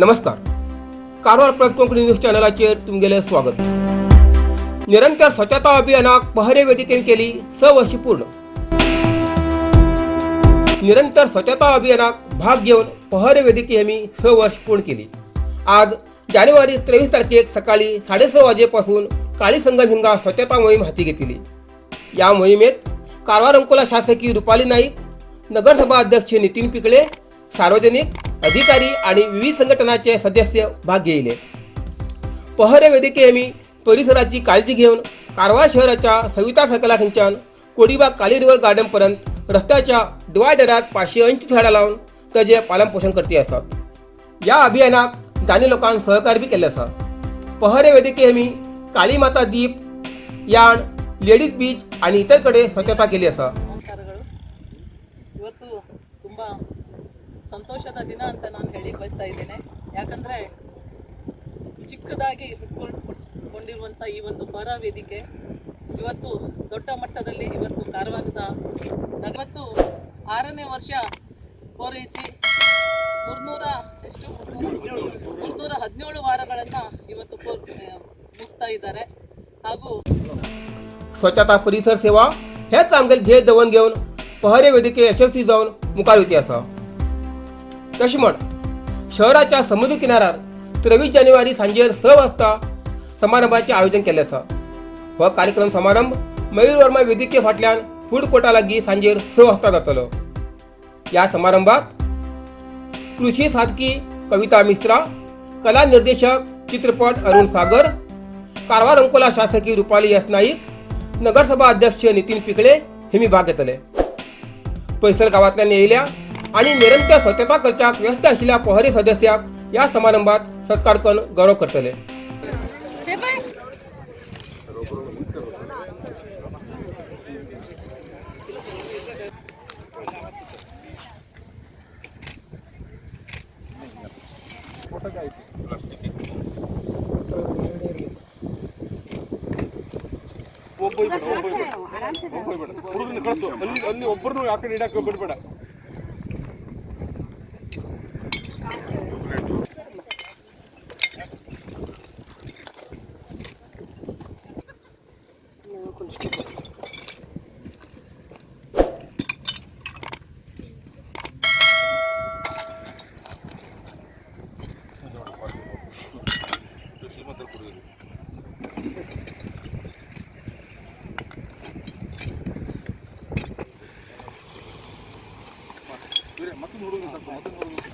नमस्कार, Karwar plus Konkani news चॅनलाचेर तुमगेलें स्वागत. निरंतर स्वच्छता अभियानाक पहरे वेदिकेन केली 6 वर्ष पूर्ण. निरंतर स्वच्छता अभियानाक भाग घेवन पहरे वेदिके आमी 6 वर्ष पूर्ण केली. आज जानेवारी 23 तारखेक सकाळी 6:30 वाजेपासून काळी संगम हिंगा स्वच्छता मोहीम हाती घेतली. या मोहिमेत कारवार अंकोला शासकी रुपाली नाईक, नगरसभा अध्यक्ष नितीन पिकळे, सार्वजनिक अधिकारी आणि विविध संघटनाचे सदस्य भाग घेतले. पहरे वेदिके आमी परिसराची काळजी घेऊन कारवार शहराच्या सविता सर्कला थंयच्यान कोडीबाग काली रिव्हर गार्डनपर्यंत रस्त्याच्या डिवायडरात 580 झाडां लावन ताजें पालन पोशण करती आसात. या अभियानाक जाणी लोकांक सहकार्य बी केल्लें आसा. पहरे वेदिके आमी काली माता दीप, याण, लेडीज बीच आणि इतर कडेन स्वच्छता केली आसा. ನಮಸ್ಕಾರಗಳು. ಇವತ್ತು ತುಂಬ ಸಂತೋಷದ ದಿನ ಅಂತ ನಾನು ಹೇಳಿ ಬಯಸ್ತಾ ಇದ್ದೇನೆ. ಯಾಕಂದರೆ ಚಿಕ್ಕದಾಗಿ ಹುಟ್ಕೊಂಡಿರುವಂಥ ಈ ಒಂದು ಪರ ವೇದಿಕೆ ಇವತ್ತು ದೊಡ್ಡ ಮಟ್ಟದಲ್ಲಿ ಇವತ್ತು ಕಾರವಾರದ 46ನೇ ವರ್ಷ ಪೂರೈಸಿ ಮುನ್ನೂರ ಎಷ್ಟು 317 ವಾರಗಳನ್ನು ಇವತ್ತು ಮುಗಿಸ್ತಾ ಇದ್ದಾರೆ. ಹಾಗೂ स्वच्छता परिसर सेवा हेच आमगेलें ध्येय दवरून घेवन पहरे वेदिके यशस्वी जावन मुखार वती आसा. तशें म्हण शहराच्या समुद्र किनारार 23 जानेवारी सांजेर 6 वाजता समारंभाचें आयोजन केल्लें आसा. हो कार्यक्रम समारंभ मयूर वर्मा वेदिके फाटल्यान फूड कोर्टा लागीं सांजेर 6 वाजता जातलो. ह्या समारंभात कृषी साधकी कविता मिश्रा, कला निर्देशक चित्रपट अरुण सागर, कारवार अंकोला शासकी रुपाली एस नाईक, नगरसभा अध्यक्ष नितीन पिकळे हेमी भाग घेतले. पैसल गावांतल्यान येयल्या आणि निरंतर स्वच्छता करच्याक व्यस्त आशिल्ल्या पहरी सदस्याक ह्या समारंभात सत्कार करून गौरव करतले. हे बाय. ಒಬ್ಬ ಹುಡುಗರನ್ನ ಕಳಿಸು. ಅಲ್ಲಿ ಅಲ್ಲಿ ಒಬ್ಬರನ್ನು ಆ ಕಡೆ ಇಡಕ್ಕೆ ಬಿಡ್ಬೇಡ. ಮತ್ತೊಂದು ಹುಡುಗನ ಸ್ವಲ್ಪ ಮತ್ತೊಂದು ಹುಡುಗನ.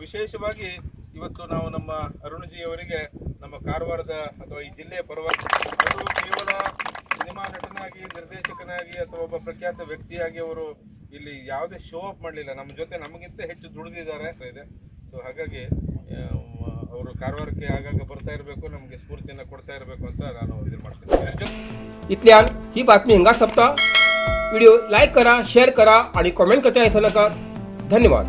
ವಿಶೇಷವಾಗಿ ಇವತ್ತು ನಾವು ನಮ್ಮ ಅರುಣಜಿಯವರಿಗೆ ನಮ್ಮ ಕಾರವಾರದ ಅಥವಾ ಈ ಜಿಲ್ಲೆಯ ಪರವಾಗಿ, ಅವರು ಕೇವಲ ಸಿನಿಮಾ ನಟನಾಗಿ, ನಿರ್ದೇಶಕನಾಗಿ ಅಥವಾ ಒಬ್ಬ ಪ್ರಖ್ಯಾತ ವ್ಯಕ್ತಿಯಾಗಿ ಅವರು ಇಲ್ಲಿ ಯಾವುದೇ ಶೋ ಅಪ್ ಮಾಡಲಿಲ್ಲ. ನಮ್ಮ ಜೊತೆ ನಮಗಿಂತ ಹೆಚ್ಚು ದುಡಿದಿದ್ದಾರೆ ಇದೆ. ಸೊ ಹಾಗಾಗಿ ಅವರು ಕಾರವಾರಕ್ಕೆ ಆಗಾಗ ಬರ್ತಾ ಇರಬೇಕು, ನಮಗೆ ಸ್ಫೂರ್ತಿಯನ್ನು ಕೊಡ್ತಾ ಇರಬೇಕು ಅಂತ ನಾನು ಇದು ಮಾಡ್ತೀನಿ. ಇದ್ರ ಜೊತೆ इतल्यान ही बातमी हिंगा सोंपता. व्हिडिओ लायक करा, शेअर करा आणि कॉमेंट करता विसरू नका. धन्यवाद.